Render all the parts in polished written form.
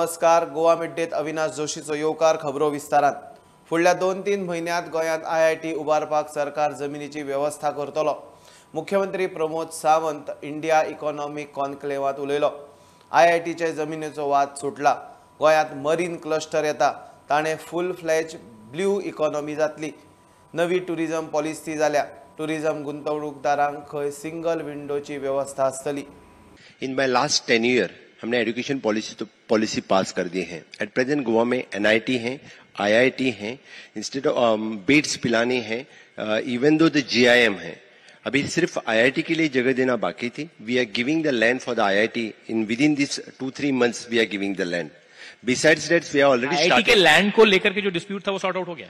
नमस्कार, गोवा मिड्डेत अविनाश जोशीचो येवकार. खबरो विस्तारात. फुडल्या 2-3 म्हयन्यांत गोंयांत IIT उबारपाक सरकार जमिनीची वेवस्था करतलो. मुख्यमंत्री प्रमोद सावंत इंडिया इकॉनॉमिक कॉन्क्लेवांत उलयलो. IITचे जमिनीचो वाद सुटला. गोंयांत मरीन क्लस्टर येता, ताणें फूल फ्लॅज ब्ल्यू इकॉनॉमी जातली. नवी टुरिझम पॉलिसी जाल्या. टुरिझम गुंतवणूकदारांक खंय सिंगल विंडोची वेवस्था आसतली. इन my last 10 year हमने एजुकेशन पॉलिसी तो पॉलिसी पास कर दी है. एट प्रेजेंट गोवा में NIT है, IIT है, इंस्टीट्यूट ऑफ बेट्स पिलानी है, इवन दो the GIM है. अभी सिर्फ IIT के लिए जगह देना बाकी थी. We are giving the land for the IIT in within this 2-3 months. We are giving the land. Besides that we are already IIT के लैंड को लेकर के जो डिस्प्यूट था वो सॉर्ट आउट हो गया.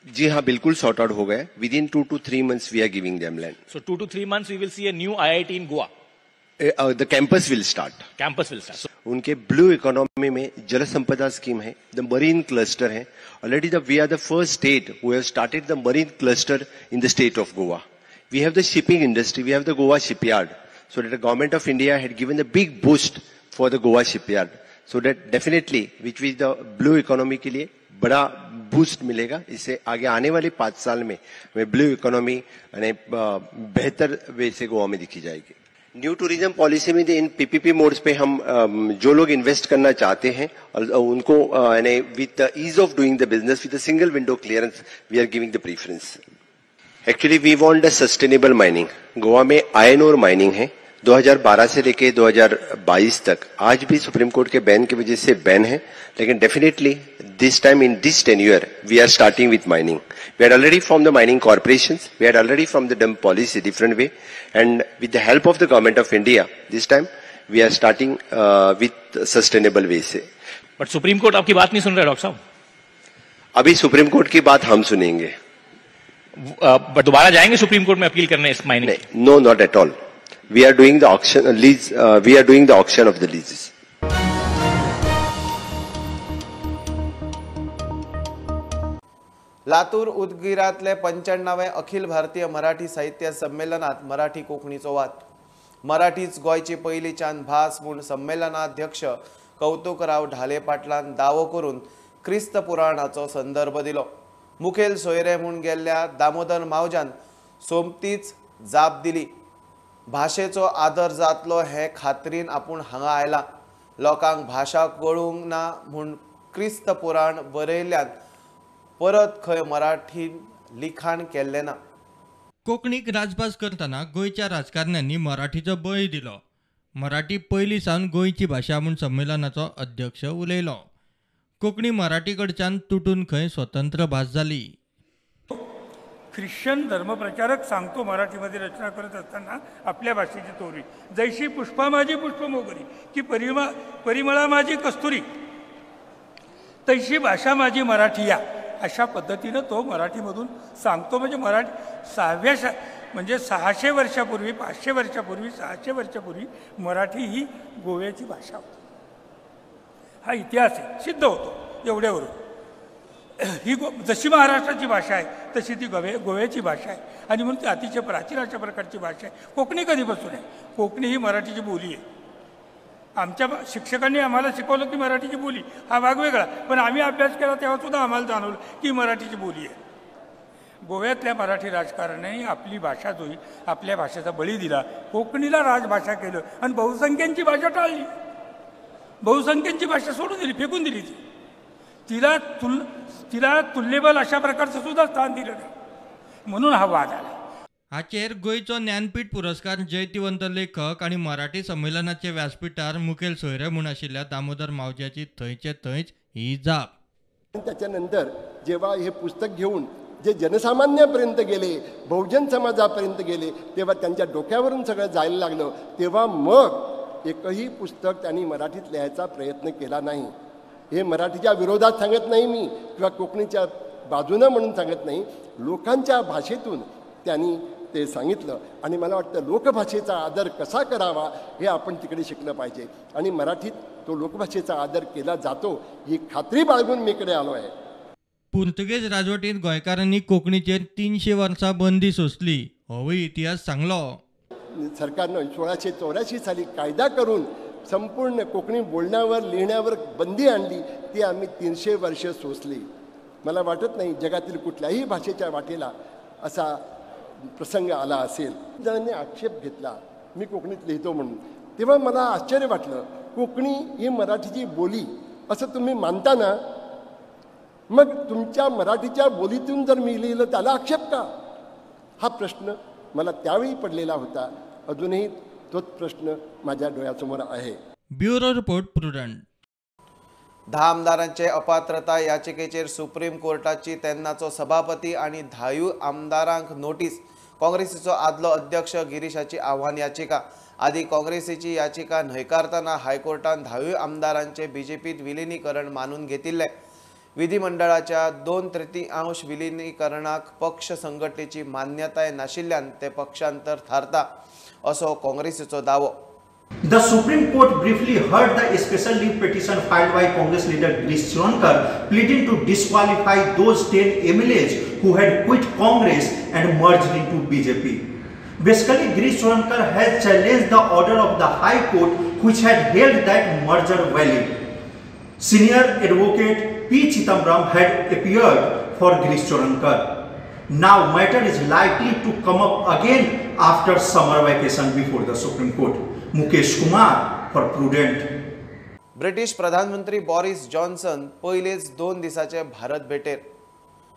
जी हाँ, बिल्कुल सॉर्ट आउट हो Gaya. Within 2 to 3 months we are giving them land. So 2 to 3 months we will see a new IIT in Goa. The campus will start. Campus will start. उनके blue economy में जल संपदा scheme है, the marine cluster है. Already the we are the first state who have started the marine cluster in the state of Goa. We have the shipping industry, we have the Goa shipyard. So that the government of India had given a big boost for the Goa shipyard. So that definitely which is the blue economy K लिए बड़ा boost मिलेगा. इससे आगे आने वाले 5 साल में हमें ब्लू इकोनॉमी यानी बेहतर वे से गोवा में दिखी जाएगी. न्यू टूरिज्म पॉलिसी में इन PPP modes पे हम जो लोग इन्वेस्ट करना चाहते हैं और उनको यानी with the ease of doing the business with single window clearance we are giving the preference. Actually we want a sustainable mining. Goa में iron ore mining है 2012 से लेके 2022 तक. आज भी सुप्रीम कोर्ट के बैन की वजह से बैन है, लेकिन definitely this time in this tenure we are starting with mining. We had already formed the mining corporations, we had already formed the dump policy different way, and with the help of the government of India this time we are starting with sustainable way Se. But supreme court आपकी बात नहीं सुन रहा doctor साहब. अभी supreme court की बात हम सुनेंगे. But दोबारा जाएंगे supreme court में अपील करने इस mining? No, not at all. We are doing the auction lease. We are doing the auction of the leases. Latur उदगीरातले 95वे Akhil Bharatiya Marathi साहित्य संमेलनात मराठी कोंकणीचो वाद. मराठीच गोंयची पयलींच्यान भास म्हूण संमेलनाध्यक्ष कौतुकराव ढाले पाटलान दावो करून क्रिस्त पुराणाचो संदर्भ दिलो. मुखेल सोयरे म्हूण गेल्ल्या दामोदर मावजान सोमतीच जाप दिली. भाशेचो आदर जातलो हे खात्रीन आपूण हांगा आयला. लोकांक भाशा कळूंक ना म्हूण क्रिस्त पुराण बरयल्ल्यान परत खंय मराठीन लिखाण केल्लें ना. कोंकणीक राजभास करतना गोंयच्या राजकारण्यांनी मराठीचो बळी दिलो. मराठी पयलीं सावन गोंयची भाशा म्हूण संमेलनाचो अध्यक्ष उलयलो. कोंकणी मराठी कडच्यान तुटून खंय स्वतंत्र भास जाली. ख्रिश्चन धर्मप्रचारक सांगतो मराठीमध्ये रचना करत असताना आपल्या भाषेची तोरी, जैशी पुष्पा माझी पुष्प मोगरी की परिमळा माझी कस्तुरी तैशी भाषा माझी मराठी या अशा पद्धतीनं तो मराठीमधून सांगतो. म्हणजे मराठी म्हणजे 600 वर्षापूर्वी, 500 वर्षापूर्वी, 600 वर्षापूर्वी मराठी ही गोव्याची भाषा होती. हा इतिहास आहे, सिद्ध होतो एवढ्यावरून. ही जशी महाराष्ट्राची भाषा आहे तशी ती गोव्याची भाषा आहे आणि म्हणून ती अतिशय प्राचीन अशा प्रकारची भाषा आहे. कोकणी कधीपासून आहे? कोकणी ही मराठीची बोली आहे. आमच्या शिक्षकांनी आम्हाला शिकवलं की मराठीची बोली हा भाग वेगळा, पण आम्ही अभ्यास केला तेव्हासुद्धा आम्हाला जाणवलं की मराठीची बोली आहे. गोव्यातल्या मराठी राजकारण्यांनी आपली भाषा जोई आपल्या भाषेचा बळी दिला, कोकणीला राजभाषा केलं आणि बहुसंख्यांची भाषा टाळली, बहुसंख्यांची भाषा सोडून दिली, फेकून दिली. ती तिला तुल्यबल अशा प्रकारचं सुद्धा स्थान दिलं नाही, म्हणून हा वाद आला. हाचेर गोंयचो ज्ञानपीठ पुरस्कार जैतिवंत लेखक आनी मराठी संमेलनाचे व्यासपीठार मुखेल सोयरे म्हूण आशिल्ल्या दामोदर मावज्याची थंयचे थंयच ही जाप. त्याच्यानंतर जेव्हा हे पुस्तक घेऊन जे जनसामान्यापर्यंत गेले, बहुजन समाजापर्यंत गेले, तेव्हा त्यांच्या डोक्यावरून सगळं जायला लागलं. तेव्हा मग एकही पुस्तक त्यांनी मराठीत लिहायचा प्रयत्न केला नाही. हे मराठीच्या विरोधात सांगत नाही मी किंवा कोकणीच्या बाजूनं म्हणून सांगत नाही, लोकांच्या भाषेतून त्यांनी ते सांगितलं. आणि मला वाटतं लोकभाषेचा आदर कसा करावा हे आपण तिकडे शिकलं पाहिजे आणि मराठीत तो लोकभाषेचा आदर केला जातो ही खात्री बाळगून मी इकडे आलो आहे. पुर्तुगेज राजवटीत गोंयकारांनी कोंकणीचेर 300 वर्सां बंदी सोंसली होवूय इतिहास सांगलो. सरकारनं 1684 साली कायदा करून संपूर्ण कोकणी बोलण्यावर लिहिण्यावर बंदी आणली, ती आम्ही 300 वर्ष सोसली. मला वाटत नाही जगातील कुठल्याही भाषेच्या वाटेला असा प्रसंग आला असेल. जणांनी आक्षेप घेतला मी कोकणीत लिहितो म्हणून, तेव्हा मला आश्चर्य वाटलं. कोकणी ही मराठीची बोली असं तुम्ही मानता ना, मग तुमच्या मराठीच्या बोलीतून जर मी लिहिलं त्याला आक्षेप का? हा प्रश्न मला त्यावेळी पडलेला होता, अजूनही तोच प्रश्न माझ्या डोळ्यासमोर आहे. Bureau report, Prudent. 10 आमदारांचे अपात्रता याचिकेचेर सुप्रीम कोर्टाची तेन्नाचो सभापती आनी 10 आमदारांक नोटीस. काँग्रेसीचो आदलो अध्यक्ष गिरीशाची आव्हान याचिका. आदी काँग्रेसीची याचिका न्हयकारतना हायकोर्टान 10 आमदारांचे बीजेपीत विलिनीकरण मानून घेतिल्लें. विधिमंडळाच्या 2/3 विलिनीकरणाक पक्ष संघटनेची मान्यताय नाशिल्ल्यान ते पक्षांतर थारता असो काँग्रेसीचो दावो. The Supreme Court briefly heard the special leave petition filed by Congress leader Girish Chodankar pleading to disqualify those 10 MLAs who had quit Congress and merged into BJP. Basically, Girish Chodankar has challenged the order of the High Court which had held that merger valid. Senior advocate P. Chidambaram had appeared for Girish Chodankar. Now matter is likely to come up again after summer vacation before the Supreme Court. Mukesh Kumar for Prudent. British प्रधानमंत्री Boris Johnson पयलेच 2 दिसाचे भारत भेटेर.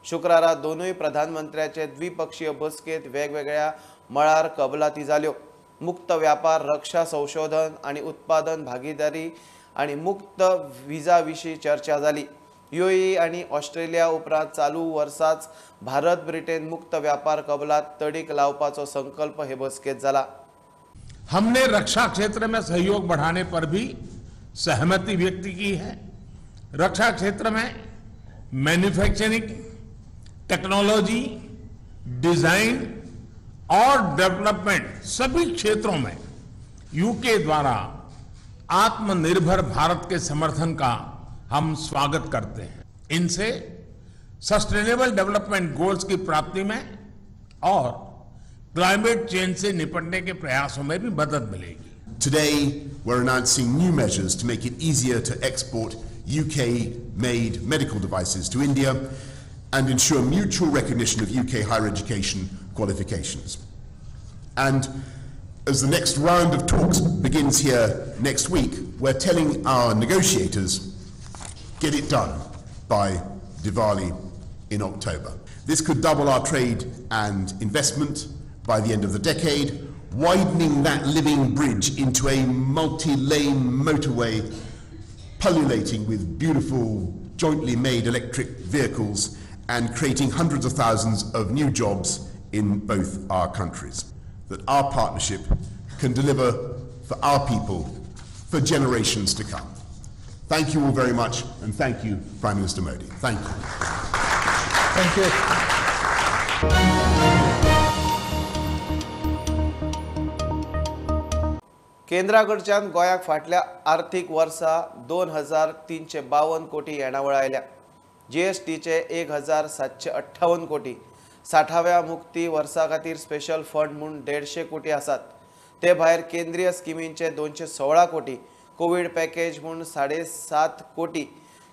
शुक्रारा दोनूय प्रधानमंत्र्याचे द्विपक्षीय बसकेत वेगवेगळ्या मळार कबलाती जाल्यो. मुक्त व्यापार, रक्षा संशोधन आनी उत्पादन भागीदारी आनी मुक्त विजा विशीं चर्चा जाली. यूएई आनी ऑस्ट्रेलिया उपरांत चालू वर्साच भारत ब्रिटेन मुक्त व्यापार कबलात तडीक लावपाचो संकल्प हे बसकेत जाला. हमने रक्षा क्षेत्र में सहयोग बढ़ाने पर भी सहमति व्यक्त की है. रक्षा क्षेत्र में मैन्युफैक्चरिंग, टेक्नोलॉजी, डिजाइन और डेवलपमेंट सभी क्षेत्रों में यूके द्वारा आत्मनिर्भर भारत के समर्थन का हम स्वागत करते हैं. इनसे सस्टेनेबल डेवलपमेंट गोल्स की प्राप्ति में और क्लाइमेट चेंज से निपटने के प्रयासों में भी मदद मिलेगी. Today we're announcing new measures to make it easier to export UK-made medical devices to India and ensure mutual recognition of UK higher education qualifications. And as the next round of talks begins here next week, we're telling our negotiators, get it done by Diwali in October. This could double our trade and investment by the end of the decade, widening that living bridge into a multi-lane motorway pullulating with beautiful, jointly made electric vehicles and creating hundreds of thousands of new jobs in both our countries. That our partnership can deliver for our people for generations to come. Thank you all very much, and thank you, Prime Minister Modi. Thank you. Thank you. केंद्राकडच्यान गोंयाक फाटल्या आर्थीक वर्सा 2352 कोटी येणावळ आयल्या. जीएसटीचे 1758 कोटी, 60व्या मुक्ती वर्सा खातीर स्पेशल फंड म्हूण 150 कोटी आसात. ते भायर केंद्रीय स्किमींचे 216 कोटी, कोवीड पॅकेज म्हूण 7.5 कोटी,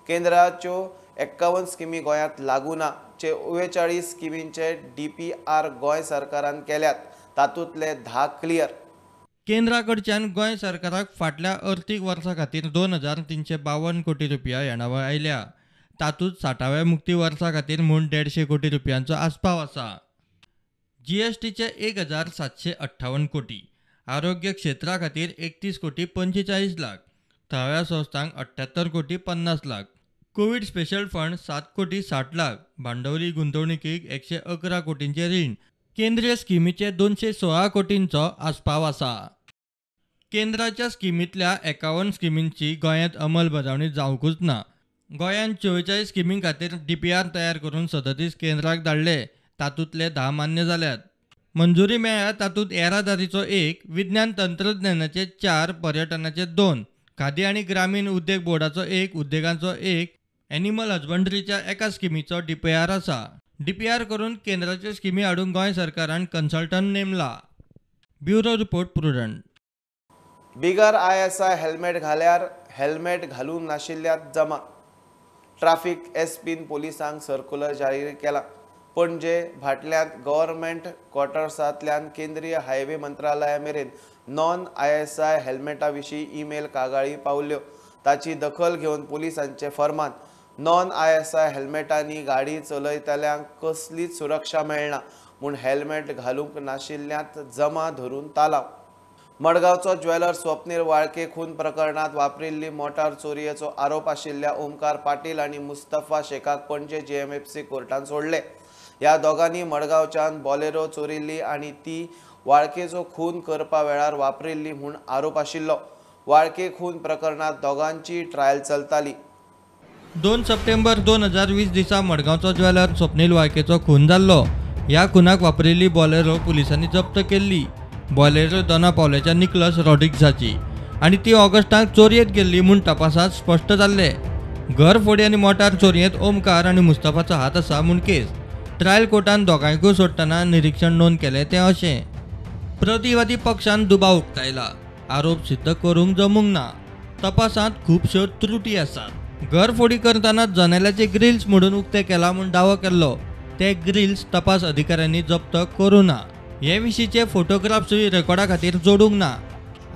केंद्राच्यो 51 स्किमी गोंयांत लागू ना, 44 स्किमींचे डीपीआर गोंय सरकारान केल्यात, तातूंतले 10 क्लियर. केंद्राकडच्यान गोंय सरकाराक फाटल्या अर्थीक वर्सा खातीर 2352 कोटी रुपया येणावळ आयल्या. तातूंत 60व्या मुक्ती वर्सा खातीर म्हूण 150 कोटी रुपयांचो आस्पाव आसा. जीएसटीचे 1758 कोटी, आरोग्य क्षेत्रा खातीर 31 कोटी 45 लाख, थळाव्या संस्थांक 78 कोटी 50 लाख, कोवीड स्पेशल फंड 7 कोटी 60 लाख, भांडवली गुंतवणुकीक 111 कोटींचे रीण, केंद्रीय स्किमीचे 216 कोटींचो आस्पाव आसा. केंद्राच्या स्किमींतल्या 51 स्किमींची गोंयांत अंमलबजावणी जावंकूच ना. गोंयांत 44 स्किमीं खातीर डीपीआर तयार करून 37 केंद्राक धाडले, तातूंतले 10 मान्य जाल्यात. मंजुरी मेळ्ळ्या तातूंत येरादारीचो 1, विज्ञान तंत्रज्ञानाचे 4, पर्यटनाचे 2, खादी आनी ग्रामीण उद्देग बोर्डाचो 1, उद्देगांचो 1, एनिमल हजबंड्रीच्या एका स्किमीचो डीपीआर आसा. डीपीआर करून केंद्राच्यो स्किमी हाडूंक गोंय सरकारान कन्सल्टंट नेमला. Bureau report, Prudent. बिगर आयएसआय हेल्मेट घाल्यार हेल्मेट घालूंक नाशिल्ल्यात जमा. ट्राफिक एसपीन पोलिसांक सर्क्युलर जारी केला. पणजे भाटल्यांत गव्हर्नमेंट क्वॉर्टर्सांतल्यान केंद्रीय हायवे मंत्रालया मेरेन नॉन आयएसआय हेल्मेटा विशीं ईमेल कागाळी पावल्यो. ताची दखल घेवन पोलिसांचे फरमान. नॉन आयएसआय हेल्मेटांनी गाडी चलयतल्यांक कसलीच सुरक्षा मेळना म्हूण हेल्मेट घालूंक नाशिल्ल्यांत जमा धरून तालाव. मडगांवचो ज्वेलर स्वप्नील वाळके खून प्रकरणांत वापरिल्ली मोटार चोरयेचो आरोप आशिल्ल्या ओमकार पाटील आनी मुस्तफा शेखाक पणजे जीएमएफसी कोर्टान सोडले. ह्या दोगांनी मडगांवच्यान बॉलेरो चोरिल्ली आनी ती वाळकेचो खून करपा वेळार वापरिल्ली म्हूण आरोप आशिल्लो. वाळके खून प्रकरणांत दोगांची ट्रायल चलताली. 2 सप्टेंबर 2020 दिसा मडगांवचो ज्वेलर स्वप्नील वाळकेचो खून जाल्लो. ह्या खुनाक वापरिल्ली बॉलेरो पुलिसांनी जप्त केल्ली. बॉलेरो दोना पावल्याच्या निकलस रॉड्रिग्जाची आनी ती ऑगस्टाक चोरयेंत गेल्ली म्हूण तपासांत स्पश्ट जाल्ले. घरफोडी आनी मोटार चोरयेंत ओमकार आनी मुस्तफाचो हात आसा म्हूण केस. ट्रायल कोर्टान दोगांयकूय सोडटना निरिक्षण नोंद केलें तें अशें. प्रतिवादी पक्षान दुबाव उक्तायला. आरोप सिद्ध करूंक जमूंक ना. तपासांत खुबश्यो त्रुटी आसात. घरफोडी करतना जनेलाचे ग्रिल्स मोडून उक्ते केला म्हूण दावो केल्लो. ते ग्रिल्स तपास अधिकाऱ्यांनी जप्त करूं ना. हे विशींचे फोटोग्राफ्सूय रेकॉर्डा खातीर जोडूंक ना.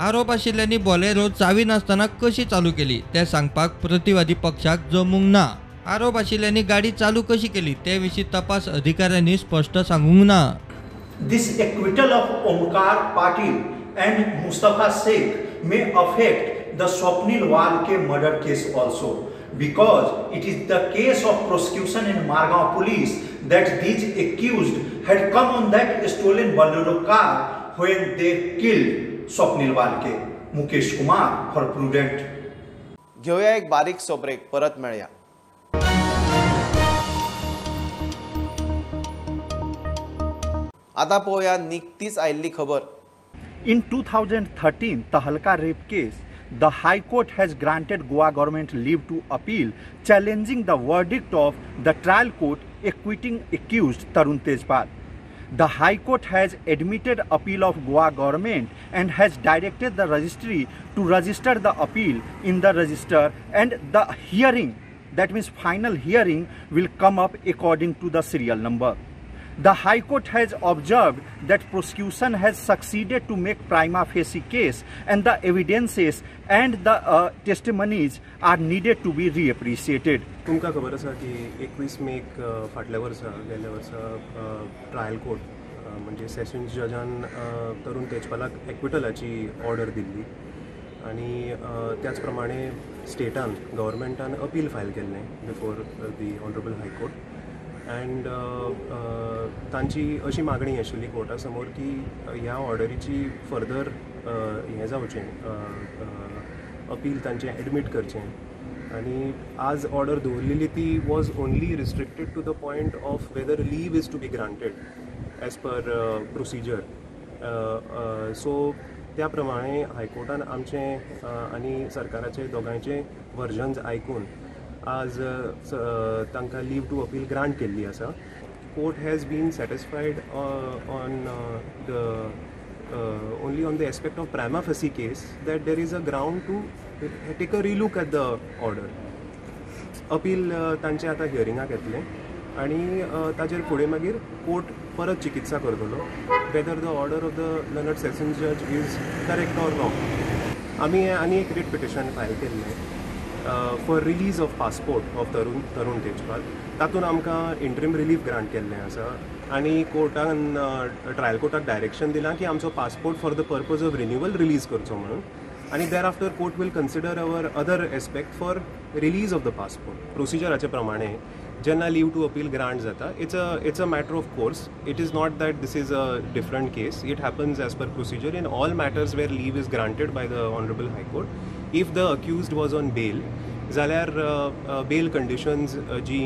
आरोप आशिल्ल्यांनी बॉलेरो चावी नासतना कशी चालू केली तें सांगपाक प्रतिवादी पक्षाक जमूंक ना. आरोप आशिल्ल्यांनी गाडी चालू कशी केली ते विशीं तपास अधिकाऱ्यांनी स्पश्ट सांगूंक ना. This acquittal of Omkar Patil and Mustafa Sheikh may affect the Swapnil Walke murder case also, because it is the case of prosecution in Margao police that these accused had come on that stolen Bolero car when they killed Swapnil Walke. Mukesh Kumar for Prudent. घेऊया एक बारीकसो break, परत मेळया. आता पळोवया निकतीच आयिल्ली खबर. In 2013 Tehelka rape case, the High Court has granted Goa government leave to appeal, challenging the verdict of the trial court acquitting accused Tarun Tejpal. The High Court has admitted appeal of Goa government and has directed the registry to register the appeal in the register, and the hearing, that means final hearing, will come up according to the serial number. The High Court has observed that prosecution has succeeded to make prima facie case and the evidences and the testimonies are needed to be reappreciated. तुमकां खबर आसा की 21 मेक फाटल्या वर्सा गेल्या वर्सा trial court म्हणजे sessions Jazan तरुण तेजपालाक एक्विटलाची order दिल्ली आनी त्याच प्रमाणे स्टेटान गव्हर्मेंटान अपील फायल केल्लें before the honourable high court. And तांची अशी मागणी आशिल्ली कोर्टा समोर की ह्या ऑर्डरीची फर्दर हें जावचें, अपील तांचें एडमीट करचें. आनी आज ऑर्डर दवरलेली ती was only restricted to the point of whether leave is to be granted as per procedure. So त्या प्रमाणे हायकोर्टान आमचें आनी सरकाराचे दोगांयचे वर्जन्स आयकून आज तांकां लीव टू अपील ग्रांट केल्ली आसा. Court has been satisfied on the only on the aspect of prima facie case that there is a ground to take a relook at the order. Appeal तांचें आतां हियरिंगाक येतलें आनी ताजेर फुडें मागीर court परत चिकित्सा करतलो whether the order of the learned sessions जज is correct or wrong. आमी आनी एक रिट पिटिशन फायल केल्लें for release of passport of Tarun Tejpal. तातूंत आमकां इंट्रीम रिलीफ ग्रांट केल्लें आसा आनी कोर्टान ट्रायल कोर्टाक डायरेक्शन दिलां की आमचो passport for the purpose of renewal release करचो म्हणून आनी thereafter court will consider our other aspect for release of the passport. प्रोसिजराचे प्रमाणे जेन्ना लीव टू अपील ग्रांट जाता it's a matter of course. It is not that this is a different case. It happens as per procedure in all matters where leave is granted by the honourable high court. If the accused was on bail जाल्यार बेल conditions जी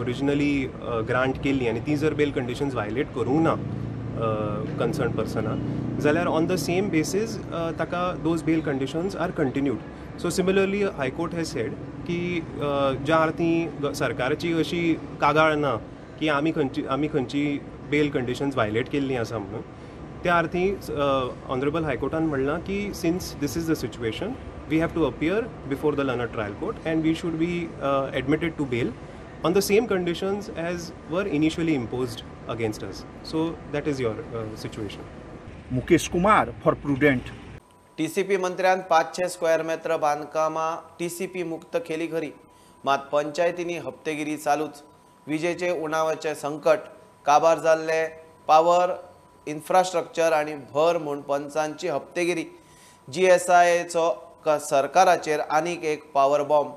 originally grant केल्ली आनी ती जर बेल conditions violet करूंक ना concern पर्सनान जाल्यार on the same basis ताका those bail conditions are continued. So similarly high court has said की ज्या अर्थी सरकाराची अशी कागाळ ना की आमी खंयची बेल कंडिशन्स वायलेट केल्ली आसा म्हणून, त्या अर्थी ऑनरेबल हायकोर्टान म्हणलां की since this is the situation we have to appear before the learned trial court and we should be admitted to bail on the same conditions as were initially imposed against us. So that is your situation. Mukesh Kumar for Prudent. TCP मंत्र्यान 500 square metre बांधकामां TCP मुक्त केली खरी, मात पंचायतींनी हप्तेगिरी चालूच. विजेचे उणावाचे संकट, काबार जाल्ले पावर इन्फ्रास्ट्रक्चर आनी भर म्हूण पंचांची हप्तेगिरी. जीएसआयचो सरकाराचेर आनीक एक पावर बॉम्ब.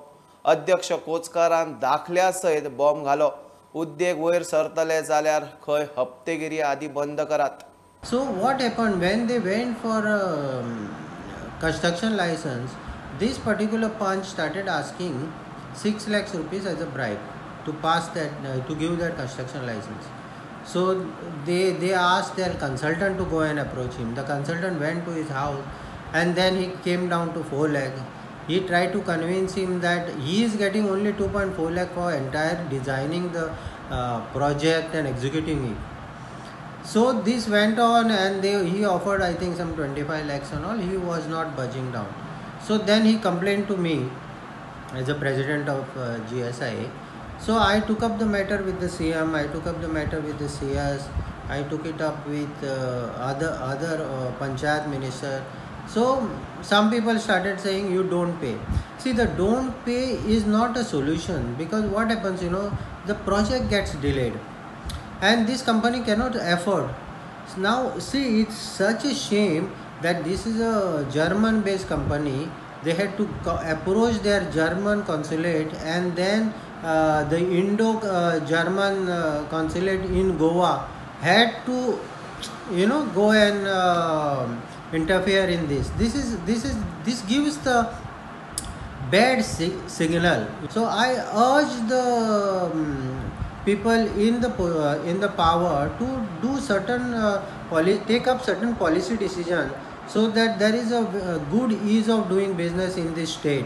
अध्यक्ष कोचकारान दाखल्या सयत बॉम्ब घालो. उद्देग वयर सरतले जाल्यार खंय हप्तेगिरी आदी बंद करात. So what happened when they went for construction license, this particular punch started asking 6 lakhs rupees as a bribe to pass that, to give that construction license. So they asked their consultant to go and approach him. The consultant went to his house and then he came down to 4 lakh. He tried to convince him that he is getting only 2.4 lakh for entire designing the project and executing it. So this went on and he offered I think some 25 lakhs and all. He was not budging down. So then he complained to me as a president of GSIA. So I took up the matter with the CM, I took up the matter with the CS, I took it up with other panchayat minister. So some people started saying you don't pay. See, the don't pay is not a solution, because what happens, you know, the project gets delayed and this company cannot afford. Now see, it's such a shame that this is a German based company. They had to approach their German consulate and then the Indo-German consulate in Goa had to, you know, go and interfere in this. This gives the bad signal. So I urge the people in the power to do certain take up certain policy decision so that there is a good ease of doing business in this state.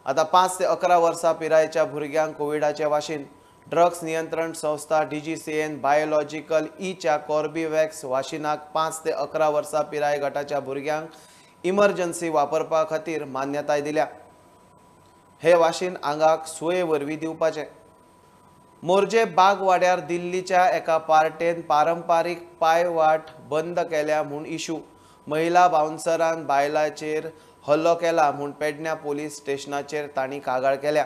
आता 5 ते 11 वर्सां पिरायेच्या भुरग्यांक कोविडाचे वाशीन. Drugs नियंत्रण संस्था DGCN biological ईच्या Corbevax वाशिनाक 5 ते 11 वर्सां पिराय गटाच्या भुरग्यांक इमर्जन्सी वापरपा खातीर मान्यताय दिल्या. हे वाशीन आंगाक सुये वरवीं दिवपाचें. मोरजे बागवाड्यार दिल्लीच्या एका पार्टेन पारंपारीक पायवाट बंद केल्या म्हूण इशू. महिला बाउन्सरान बायलाचेर हल्लो केला म्हूण पेडण्या पोलीस स्टेशनाचेर तांणी कागाळ केल्या.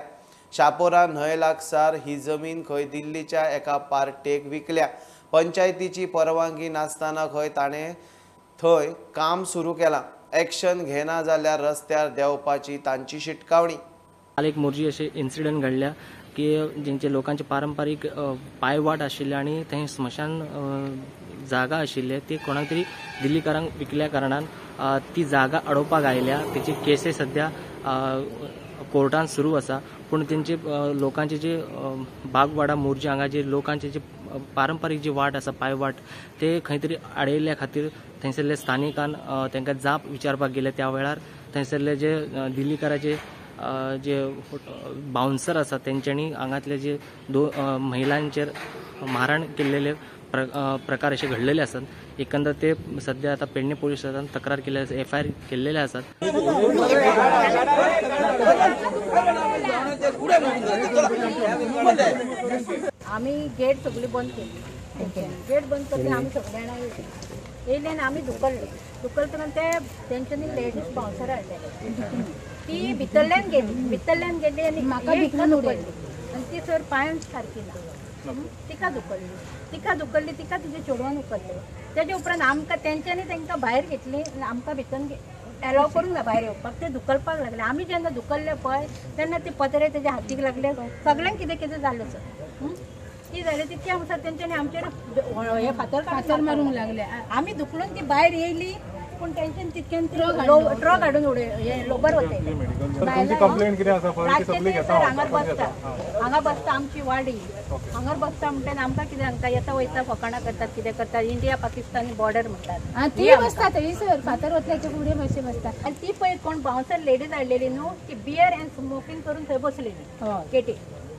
शापोरा न्हंय लागसार ही जमीन खंय दिल्लीच्या एका पार्टेक विकल्या. पंचायतीची परवानगी नासतना खंय ताणें थंय काम सुरू केलां. एक्शन घेना जाल्यार रस्त्यार देंवपाची तांची शिटकावणी. काल एक मोरजी अशें इन्सिडंट घडल्या की जेंचे लोकांचे पारंपारीक पायवाट आशिल्ले आनी थंय स्मशान जागा आशिल्ले ती कोणाक तरी दिल्लीकारांक विकल्या कारणान ती जागा अडोवपाक आयल्या. तेची केसी सद्या कोर्टान सुरू आसा. पूण तेंचे लोकांचे जे बागवाडा मोरजी हांगा जे लोकांचे जे पारंपारीक जी वाट आसा पायवाट ते खंय तरी आडयल्ल्या खातीर थंयसरले स्थानिकान तांकां जाप विचारपाक गेले. त्या वेळार थंयसरले जे दिल्लीकाराचे जे बाउन्सर आसा तेंच्यांनी हांगातले जे महिलांचेर मारहाण केल्लेले प्रकार अशे घडलेले आसात. एकंदर ते सध्या आता पेडणे पोलीस स्टेशनात तक्रार केल्ले आसा, एफआयआर केल्लेले आसात. आमी गेट सगळी बंद केली. गेट बंद करते आमी सगळे जाणां येयले आनी आमी धुकल्ले. धुकलतना ते तेंच्यांनी लेडीज बाउन्सर हाडलेले. ती भितरल्यान गेली, भितरल्यान गेली आनी म्हाका भितर धुकल्ली आनी ती सर पांयान सारकी ना, तिका धुकल्ली, तिका धुकल्ली, तिका तिजे चेडवान उखल्ले. तेजे उपरांत आमकां तेंच्यांनी तांकां भायर घेतली आनी आमकां भितर एलाव करूंक ना भायर येवपाक. ते धुकलपाक लागले. आमी जेन्ना धुकल्ले पळय तेन्ना ते पत्रे तेज्या हातीक लागले. सगळ्यांक कितें कितें जालें सर. ती जालें तितक्या म्हणसर तेंच्यांनी आमचेर हे फातर फातर मारूंक लागले. आमी धुकलून ती भायर येयली पूण तेंच्यान तितक्यान ट्रक हाडून उडय हे लोबर वतयले. हांगार बसता, हांगा बसता आमची वाडी हांगार बसता म्हणटा आमकां कितें हांकां येता वयता फकाणां करतात कितें करतात. इंडिया पाकिस्तानी बॉर्डर म्हणटात ती बसता थंयसर फातर वतल्याच्या फुडें मातशें बसता. आनी ती पळय कोण बाउन्सर लेडीज हाडलेली न्हू, ती बियर एंड स्मोकींग करून थंय बसलेली गेटी.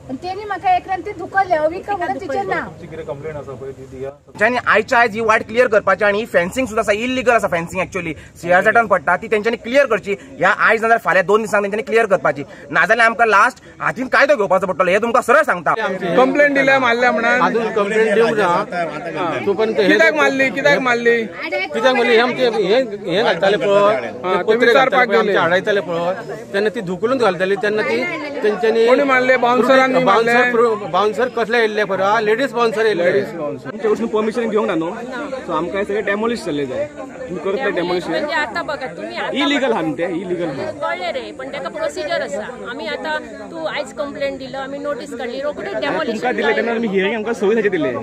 आनी तेणी म्हाका एकल्यान ती धुकल्ले अविका म्हणून तिचें नांव. तेंच्यांनी आयच्या आयज ही वाट क्लियर करपाची आनी ही फेन्सिंग सुद्दां आसा इलिगल आसा फेन्सिंग एक्चुअली सीआरझॅडान पडटा ती तेंच्यांनी क्लियर करची. ह्या आयज नाजाल्यार फाल्यां 2 दिसांक तेंच्यांनी क्लियर करपाची, नाजाल्यार आमकां लास्ट हातीन कायदो घेवपाचो पडटलो हें तुमकां सरळ सांगता. कंप्लेंट दिल्या मारल्या म्हणून अजून कंप्लेंट दिवंक ना. कित्याक मारली कित्याक मारली कित्याक मारली हे हे घालताले पळय, पत्रे हाडयताले पळय तेन्ना ती धुकलून घालताली तेन्ना ती तेंच्यांनी कोणी मारले बाउन्सरांनी मारले. बाउन्सर कसले येयल्ले पळय, लेडीज बाउन्सर येयल्ले. तुमच्या कडसून परमिशन घेवंक ना न्हू, सो आमकां हे सगळें डेमोलिश जाल्लें जाय. तुमी करतले डेमोलिश आतां बघा तुमी इलिगल आहा न्हू, तें इलिगल आहा कळ्ळें रे, पण ताका प्रोसिजर आसा. आमी आतां तूं आयज कंप्लेंट दिलो, आमी नोटीस काडली, रोखडीच डेमोलिशन तुमकां दिलें तेन्ना आमी हियरींग आमकां 26 हाचेर दिलें.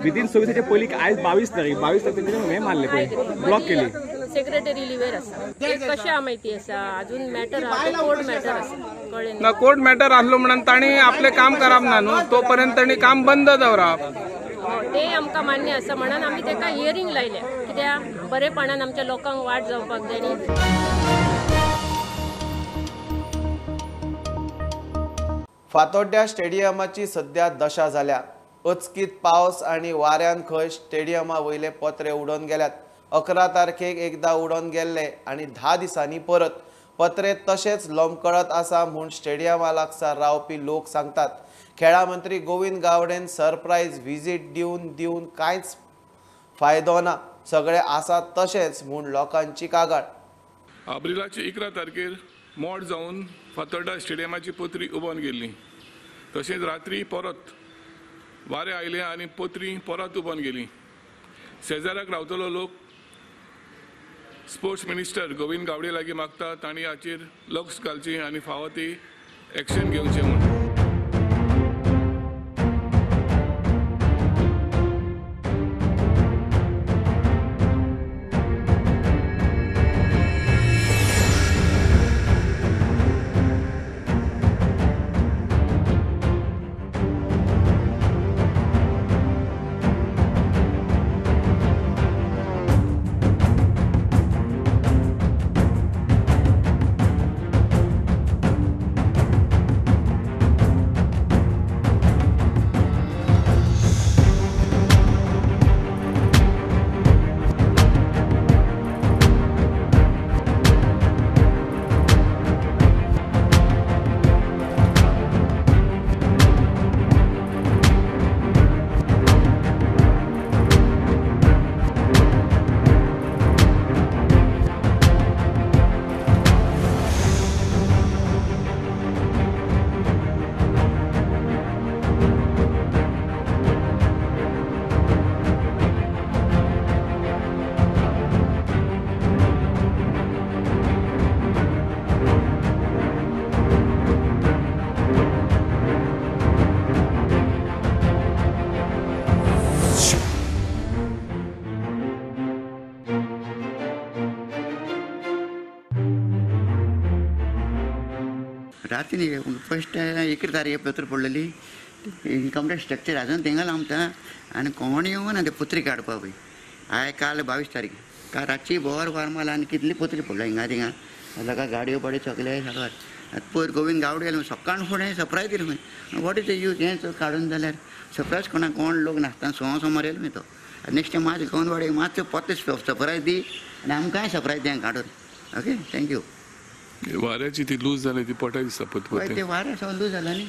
विदीन 26 हाचे पयलीं आयज 22 तारीख 22 तारखेर हें मारलें पळय, ब्लॉक केली. सेक्रेटरी लिवेर आसा कशें आहा माहिती आसा, अजून मॅटर आहा, कोर्ट मॅटर आसा, कळ्ळें ना. कोर्ट मॅटर आसलो म्हणून तांणी आपलें काम करप ना न्हू, तो पर्यंत तांणी काम बंद दवरप ते आमकां मान्य आसा म्हणून आमी ताका हियरींग लायल्या, कित्याक बरेपणान आमच्या लोकांक वाट जावपाक जाय. फातोड्ड्या स्टेडियमाची सध्या दशा जाल्या. अचकीत पावस आनी वाऱ्यान खंय स्टेडियमा वयले पत्रे उडोवन गेल्यात. 11 तारखेक एकदा उडोवन गेल्ले आनी 10 दिसांनी परत पत्रे तशेंच लोंबकळत आसा म्हूण स्टेडियमा लागसार रावपी लोक सांगतात. खेळा मंत्री गोविंद गावडेन सरप्रायज व्हिजीट दिवन दिवन कांयच फायदो ना, सगळे आसा तशेंच म्हूण लोकांची कागाळ. एप्रिलाचे 11 तारखेर मोड जावन फातोड्डा स्टेडियमाची पत्री उबोवन गेल्ली. तशेंच रात्री परत वारें आयलें आनी पत्री परत उबोवन गेली. शेजाराक रावतलो लोक स्पोर्ट्स मिनिस्टर गोविंद गावडे लागीं मागता तांणी हाचेर लक्ष घालचें आनी फावो ती एक्शन घेवचें म्हूण. राती न्ही फर्स्ट 11 तारखे पत्र पडलेली इनकम्प्लीट स्ट्रक्चर अजून थिंगा लांबता आनी कोण येवना ना ते पत्री काडपा पळय. आयज काल 22 तारीख काल रातची बोर वार मारला आनी कितली पत्री पडल्या हिंगा थिंगा लोकां गाडयो पाडयो सगळे सारकार. पयर गोविंद गावडे आयलो सकाळ फुडें सरप्रायज दिलें खंय, what is the use हें काडून जाल्यार सरप्रायज कोणाक कोण लोक नासतना सोमा सोमार येयलो न्ही तो. नेक्स्ट टायम मातशें गोविंद गावडे मातशें परतें सरप्रायज दी आनी आमकांय सरप्रायज दी काडून. Okay thank you. वाऱ्याची ती लूज जाली ती पडटा दिसता पळय, ते वारें सगळें लूज जाला न्ही,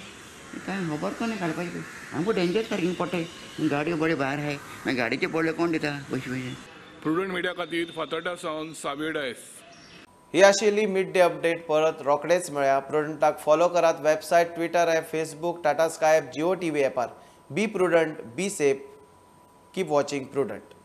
कांय खबर कोण काडपाची आमकां डेंजर सारकी पडटाय. गाडयो बऱ्यो भायर आहाय, मागीर गाडयेचे पडले कोण दिता पयशे पयशे. प्रुडंट मिडिया खातीर फातोड्डा सावन सावियो डायस. ही आशिल्ली मिड डे अपडेट. परत रोखडेच मेळया. प्रुडंटाक फॉलो करात website, Twitter app, Facebook, Tata Sky app, Jio TV ॲपार. Be prudent, be safe, keep watching Prudent.